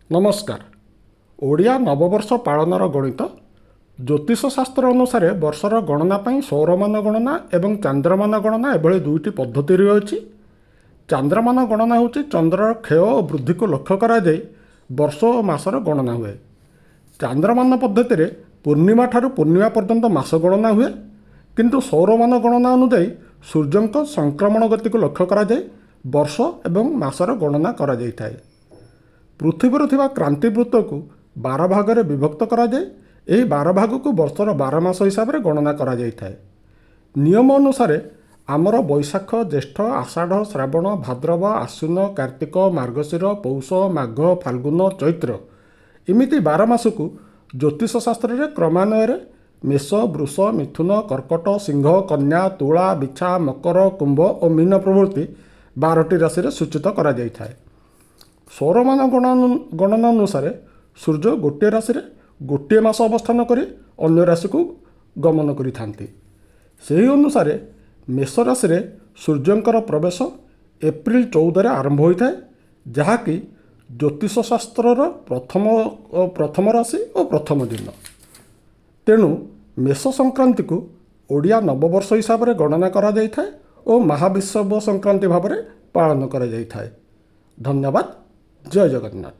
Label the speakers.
Speaker 1: ନମସ୍କାର। ଓଡ଼ିଆ ନବବର୍ଷ ପାଳନର ଗଣିତ। ଜ୍ୟୋତିଷ ଶାସ୍ତ୍ର ଅନୁସାରେ ବର୍ଷର ଗଣନା ପାଇଁ ସୌରମାନ ଗଣନା ଏବଂ ଚାନ୍ଦ୍ରମାନ ଗଣନା ଏଭଳି ଦୁଇଟି ପଦ୍ଧତି ରହିଅଛି। ଚାନ୍ଦ୍ରମାନ ଗଣନା ହେଉଛି ଚନ୍ଦ୍ରର କ୍ଷୟ ଓ ବୃଦ୍ଧିକୁ ଲକ୍ଷ୍ୟ କରାଯାଇ ବର୍ଷ ଓ ମାସର ଗଣନା ହୁଏ। ଚାନ୍ଦ୍ରମାନ ପଦ୍ଧତିରେ ପୂର୍ଣ୍ଣିମା ଠାରୁ ପୂର୍ଣ୍ଣିମା ପର୍ଯ୍ୟନ୍ତ ମାସ ଗଣନା ହୁଏ, କିନ୍ତୁ ସୌରମାନ ଗଣନା ଅନୁଯାୟୀ ସୂର୍ଯ୍ୟଙ୍କ ସଂକ୍ରମଣ ଗତିକୁ ଲକ୍ଷ୍ୟ କରାଯାଇ ବର୍ଷ ଏବଂ ମାସର ଗଣନା କରାଯାଇଥାଏ। ପୃଥିବୀରେ ଥିବା କ୍ରାନ୍ତିବୃତ୍ତକୁ 12 ଭାଗରେ ବିଭକ୍ତ କରାଯାଏ। ଏହି 12 ଭାଗକୁ ବର୍ଷର 12 ମାସ ହିସାବରେ ଗଣନା କରାଯାଇଥାଏ। ନିୟମ ଅନୁସାରେ ଆମର ବୈଶାଖ, ଜ୍ୟେଷ୍ଠ, ଆଷାଢ଼, ଶ୍ରାବଣ, ଭାଦ୍ରବ, ଆଶ୍ୱିନ, କାର୍ତ୍ତିକ, ମାର୍ଗଶିର, ପୌଷ, ମାଘ, ଫାଲ୍ଗୁନ, ଚୈତ୍ର ଏମିତି 12 ମାସକୁ ଜ୍ୟୋତିଷ ଶାସ୍ତ୍ରରେ କ୍ରମାନ୍ୱୟରେ ମେଷ, ବୃଷ, ମିଥୁନ, କର୍କଟ, ସିଂହ, କନ୍ୟା, ତୁଳା, ବିଛା, ମକର, କୁମ୍ଭ ଓ ମୀନ ପ୍ରଭୃତି 12ଟି ରାଶିରେ ସୂଚିତ କରାଯାଇଥାଏ। ସୌରମାନ ଗଣନା ଅନୁସାରେ ସୂର୍ଯ୍ୟ ଗୋଟିଏ ରାଶିରେ ଗୋଟିଏ ମାସ ଅବସ୍ଥାନ କରି ଅନ୍ୟ ରାଶିକୁ ଗମନ କରିଥାନ୍ତି। ସେହି ଅନୁସାରେ ମେଷ ରାଶିରେ ସୂର୍ଯ୍ୟଙ୍କର ପ୍ରବେଶ ଏପ୍ରିଲ 14ରେ ଆରମ୍ଭ ହୋଇଥାଏ, ଯାହାକି ଜ୍ୟୋତିଷ ଶାସ୍ତ୍ରର ପ୍ରଥମ ରାଶି ଓ ପ୍ରଥମ ଦିନ। ତେଣୁ ମେଷ ସଂକ୍ରାନ୍ତିକୁ ଓଡ଼ିଆ ନବବର୍ଷ ହିସାବରେ ଗଣନା କରାଯାଇଥାଏ ଓ ମହାବିଷୁବ ସଂକ୍ରାନ୍ତି ଭାବରେ ପାଳନ କରାଯାଇଥାଏ। ଧନ୍ୟବାଦ। ଜୟ ଜଗନ୍ନାଥ।